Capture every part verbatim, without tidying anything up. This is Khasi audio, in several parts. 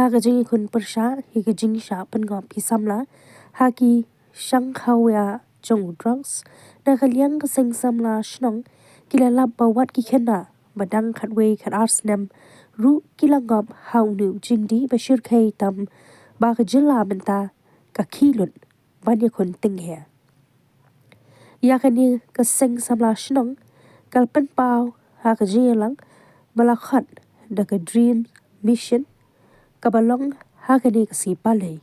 Ka jingïakhun pyrshah ïa ka jingshah pynngop ki samla ha ki shangkhawiah jong u drugs, na ka liang ka seng samla shnong ki la lap ba wat ki khynnah ba dang khatwei khatar snem ruh ki la ngop ha une u jingdih ba shyrkhei tam ba ka jylla mynta ka khih lut ban ïakhun tyngeh. Ïa kane ka seng samla shnong ka la pynpaw ha ka jingïalang ba la khot da ka Dream Mission kaba long ha kane ka sngi Palei.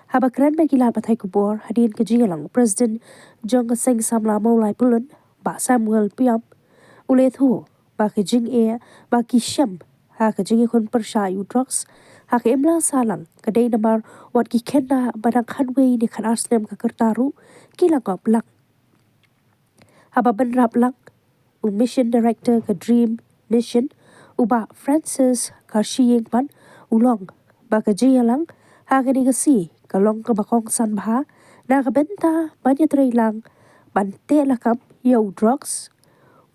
Haba kren bad ki lad pathai khubor hadien ka jingïalang, u President jong ka seng samla Mawlai Pyllun, Bah Samuel Piam, u la ïathuh ba ka jingeh ba ki shem ha ka jingïakhun pyrshah ïa u drugs ha ka imlang sahlang ka dei namar wat ki khynnah ba dang khatwei ne khatar snem ka rta ruh ki la ngop lang. Haba bynrap lang, u Mission Director ka Dream Mission, u Bah Francis Kharshiing pat u la ong ba ka jingïalang ha kane ka sngi ka long kaba kongsan bha na ka bynta ban ïatreilang ban teh lakam ïa u drugs.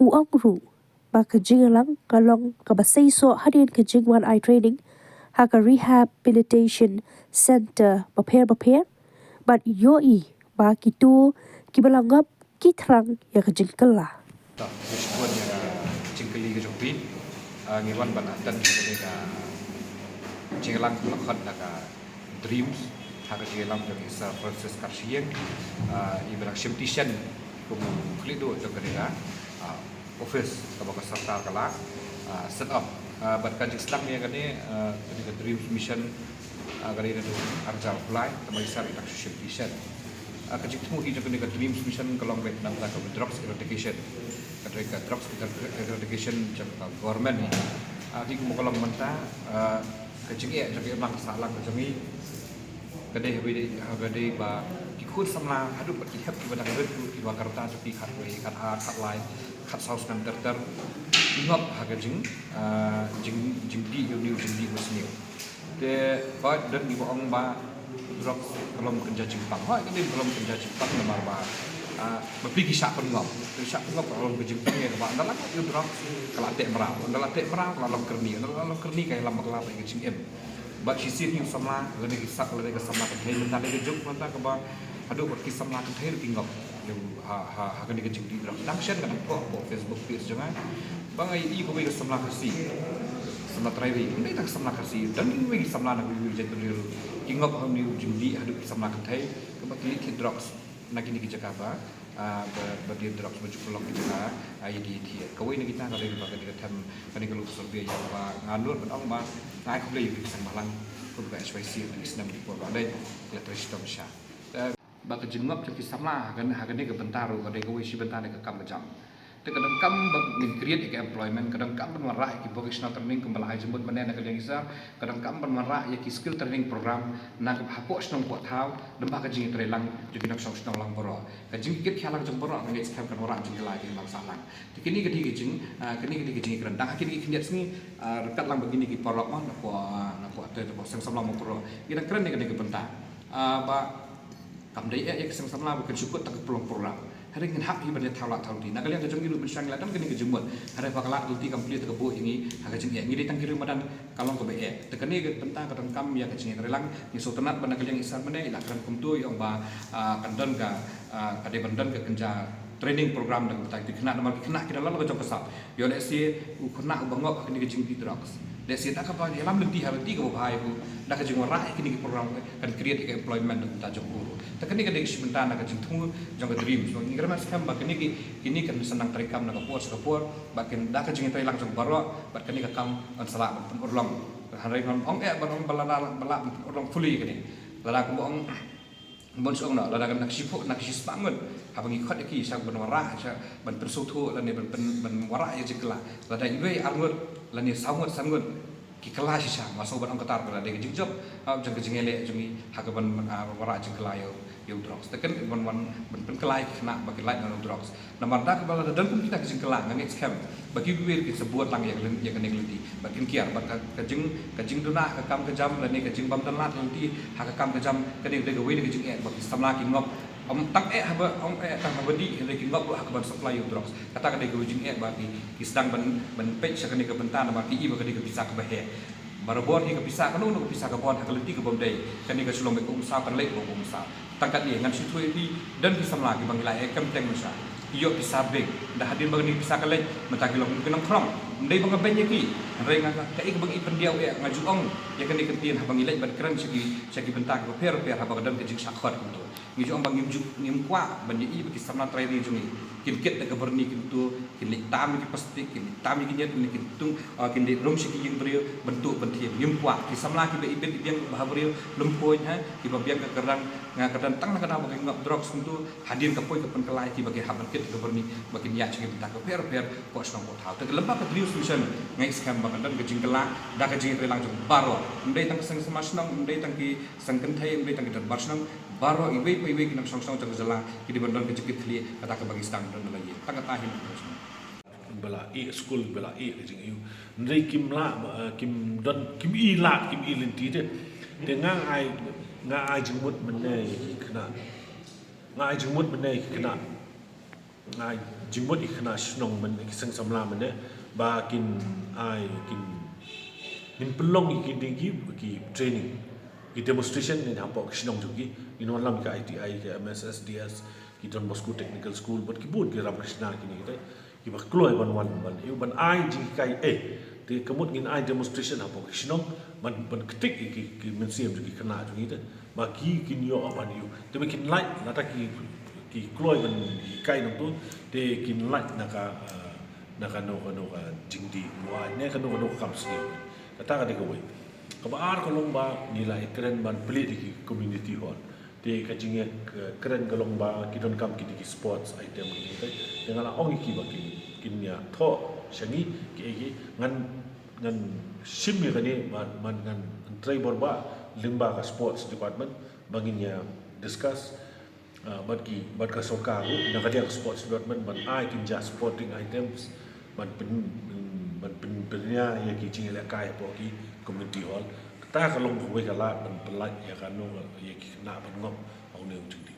U ong ruh ba ka jingïalang ka long kaba seisoh hadien ka jingwan ai training ha ka rehabilitation center bapher bapher bad ïohi ba kito kiba la ngop ki thrang ïa ka jingkylla. To, ngi sngewbha ïa ka jingkylli ka jong phi. Ah, ngi wan ban attend ïa kane ka jingïalang kaba la khot da ka Dreams ha ka jingïalang jong i Sir Francis Kharshiing, ah, iba dang shim tisen kum u khlieh duh jong kane ka, ah, office kaba ka sorkar ka la, ah, set up. Ah, bad ka jingsdang ïa kane, ah, kane ka Dreams Mission, ah, ka dei naduh arhajar arphew lai, tangba i Sir i dang shu shim tisen. Ah, ka jingthmu hi jong kane ka Dreams Mission ka long beit na ka bynta ka drugs eradication. Ka dei ka drugs eradication jong ka government hi. Ah, hi kumba ka long mynta, ah, ka jingeh jong ka imlang sahlang ka jong ngi ka dei haba dei, haba dei ba ki khun samla haduh bad ki hep kiba dang rit ruh, kiba ka rta jong ki khatar, khatar, khatlai, khatsaw snem ter ter, ki ngop ha ka jing, ah, jing, jingdih ïa une u jingdih basniew. Te hooid, don kiba ong ba drugs ka long kynja jingpang. Hooid, ka dei ka long kynja jingpang namar ba, ah, bapli ki shah pynngop. Ki shah pynngop ka long ka jingpang ïa kaba ynda la ngop ïa u drugs ka la teh mraw, ynda la teh mraw ka la long kyrni, ynda la long kyrni ka ïalam bakla bad ka jingim. Bad shisien ïa u samla lane ki sa-, lane ka samla kynthei mynta dei ka juk mynta kaba haduh bad ki samla kynthei ruh ki ngop ïa u ha, ha, ha kane ka jingdih drugs. Dang shen ka dang thoh hapoh Facebook page jong nga ba nga ïohi kawei ka samla Khasi, samla trai ri, ym dei tang ka samla Khasi, dang wei ki samla na kiwei ki jaitbynriew ruh ki ngop ha une u jingdih haduh ki samla kynthei kaba ki leit thied drugs na kine ki jaka ba, ah, ba, ba die drugs, ba ju pynlong ki jaka, ah, ïa die thied. Kawei na kita ka dei ba ka dei ka them kane ka Lok Survey ïa kaba nga nud ban ong ba nga ai khublei ïa phi ki seng bhalang kum ka H Y C ha kine ki snem ki por ba dei, ki la trei shitom shisha. Te ba ka jingngop jong ki samla ha kane, ha kane ka bynta ruh ka dei kawei shi bynta na ka kam ka jam. Te ka donkam ba ngin create ïa ka employment, ka donkam ban wanrah ïa ki vocational training kumba la ai jingmut mynne na ka liang i Sir, ka donkam ban wanrah ïa ki skill training program na ka hapoh shnong hapoh thaw, lyngba ka jingïatreilang jong ki nongshong shnong lang baroh. Ka jingkit khia lang jong baroh ka ngeit skhem kan wanrah jingkylla ïa ki imlang sahlang. Te kine ka dei ka jing, ah, kine ka dei ka jingkren dang ha kine ki khyndiat sngi, ah, ryngkat lang bad kine ki paralok mo, napoh, napoh te, napoh seng samla mo baroh. Ngi dang kren ïa kane ka bynta. Ah, ba kam dei eh ïa ka seng samla ba kan shu kut tang ka pynlong program. Hynrei ngin hap hi ban ïa thaw lah thaw lynti. Na ka liang ka jong ngi ruh mynshuwa ngi la don kane ka jingmut. Hynrei ba ka lah lynti kam plie te ka buh ïa ngi ha ka jingeh. Ngi dei tang ki riew madan ka long kaba eh. Te kane ka bynta ka donkam ïa ka jingïatreilang. Ngi sngewtynnat ba na ka liang i Sir mynne i la kren kumto i ong ba, ah, kan don ka, ah, ka dei ban don ka kynja training program da ka bynta ki khynnah namar ki khynnah ki da la la ka jong ka sap. Ïoh lehse u khynnah uba ngop ha kane ka jingdih drugs, lehse da kaba ïalam lynti ha lynti kaba bha ïa u, da ka jingwanrah ïa kine ki program kan create ïa ka employment da ka bynta jong u ruh. Te kane ka dei ka shi bynta na ka jingthmu jong ka Dreams. Ngi kyrmen skhem ba kine ki, kine kan sa nang treikam na ka por sha ka por bad kan da ka jingïatreilang jong baroh bad kane ka kam kan sa lah ban pynurlong. Hynrei ngan ong eh ban ong ba la, ba lah ban pynurlong fully kane. Lada kumba ong Bun shu ong noh, lada ka na ka shiphew, na ka shispah ngut, haba ngi khot ïa ki sha ban wanrah, sha ban pynsngewthuh lane ban pyn, ban wanrah ïa jingkylla. Lada iwei ar ngut lane saw ngut san ngut ki kylla shisha, nga sngew ban ong kata ruh ka la dei ka jingjop, ah, jong ka jingïaleh jong ngi ha ka ban, ah, wanrah jingkylla ïa u, ïa u drugs. Te kan ban wan ban pynkylla ïa ki khynnah ba ki lait na u drugs. Namar da kaba lada don kum kita ki jingkylla nga ngeit skhem ba kiwei ruh kin sa bud lang ïa ka lyn, ïa kane ka lynti bad kin kiar bad ka, ka jing, ka jingduna ha ka kam ka jam lane ka jingbym don lad lynti ha ka kam ka jam, ka dei, dei kawei na ka jingeh ba ki samla ki ngop. Ym tang eh haba, ym eh tang haba dih hynrei ki ngop ruh ha ka ban supply ïa u drugs. Kata ka dei kawei jingeh ba ki, ki sdang ban, ban peit sha kane ka bynta namar ki i ba ka dei ka pisa kaba heh. Barabor hi ka pisa kano kano ka pisa ka bun ha ka lynti ka bym dei. Kane ka Shillong Baikum Umsaw kan leit bad Umsaw. Tang katne ngan shu ïathuh ïa phi, don ki samla kiba ngi la ai kem teng mynshuwa. Ki ïoh pisa beng, da hadien ba kane ka pisa ka leit, mynta ki long ki nongkhrong. Ym dei ba nga beiñ ïa ki, hynrei nga, kaei kaba ngi pyndiaw ïa, nga ju ong ïa kane ka ktien haba ngi leit ban kren sha ki, sha ki bynta kiba pher pher haba ka don ka jingshah khot kumto. Ngi ju ong ba ngim ju, ngim kwah ban ïohi ba ki samla trai ri jong ngi kin kit da ka byrni, kin tuh, kin leit tam ïa ki plastik, kin leit tam ïa ki ñiut, kin leit, kin tuh, ah, kin leit rung sha ki ïing briew ban tuh ban thiem. Ngim kwah. Ki samla kiba ibit ibiang bad ha briew, lum phuiñ, ha, kiba biang ka kyrdan, nga kyrdan tang na ka daw ba ki ngop drugs kumto, hadien ka poi ka pynkylla ïa ki ba ki hap ban kit da ka byrni ba kin ïaid sha ki bynta kiba pher pher, hapoh shnong hapoh thaw. Te ka lem bad ka Three Youth Mission nga ngeit skhem ba kan don ka jingkylla da ka jingïatreilang jong baroh. Ym dei tang ka seng samla shnong, ym dei tang ki seng kynthei, ym dei tang ki dorbar shnong, baroh iwei pa iwei ki nongshong shnong jong ka jylla ki dei ban don ka jingkitkhlieh, kata kaba ngi sdang don la ïing. Tang kata hi nongshong shnong. Ba la ïeh skul, ba la ïeh ka jingïohi. Hynrei kim lah, eh, kim don, kim i lad, kim i lynti te. Te nga ai, nga ai jingmut mynne ïa ki khynnah. Nga ai jingmut mynne ïa ki khynnah. Nga ai jingmut ïa ki khynnah shnong mynne, ki seng samla mynne, ba kin ai, kin, ngin pynlong ïa ki dei ki, ki training, ki demonstration ngin hapoh ki shnong jong ki, ngin wanlam ki I T I, ki M S S D S, ki Don Bosco Technical School, bad ki bun ki Ramakrishna kine kita, kiba kloi ban wan, ban, ïa, ban ai jinghikai, eh, te ka mut ngin ai demonstration hapoh ki shnong, ban, ban ktik ïa ki, ki mynsiem jong ki khynnah jong kita. Ba ki kin ïoh ban ïoh. Te ba kin lait, lada ki, ki kloi ban hikai nangto, te kin lait na ka, eh, na kano kano ka jingdih buaid, ne kano kano ka kam sniew. Kata ka dei kawei. Kaba ar ka long ba ngi la ïakren ban plie ïa ki community hall. Te ka jingïakren ka long ba ki donkam kine ki sports item kine te. Te nga la ong ïa ki ba kin, kin ïathoh sha ngi kiei ki, ngan, ngan shim ïa kane, ban, ban ngan trei bor ba lyngba ka sports department ba ngin ïa discuss, ah, bad ki, bad ka sorkar ruh, na ka liang sports department ban ai kin jia sporting items, ban pyn, ban pyn, pynïa ïa ki jingïalehkai hapoh ki community hall. Kata ka long kawei ka lad ban pynlait ïa kano, ïa ki khynnah ban ngop ha une u jingdih.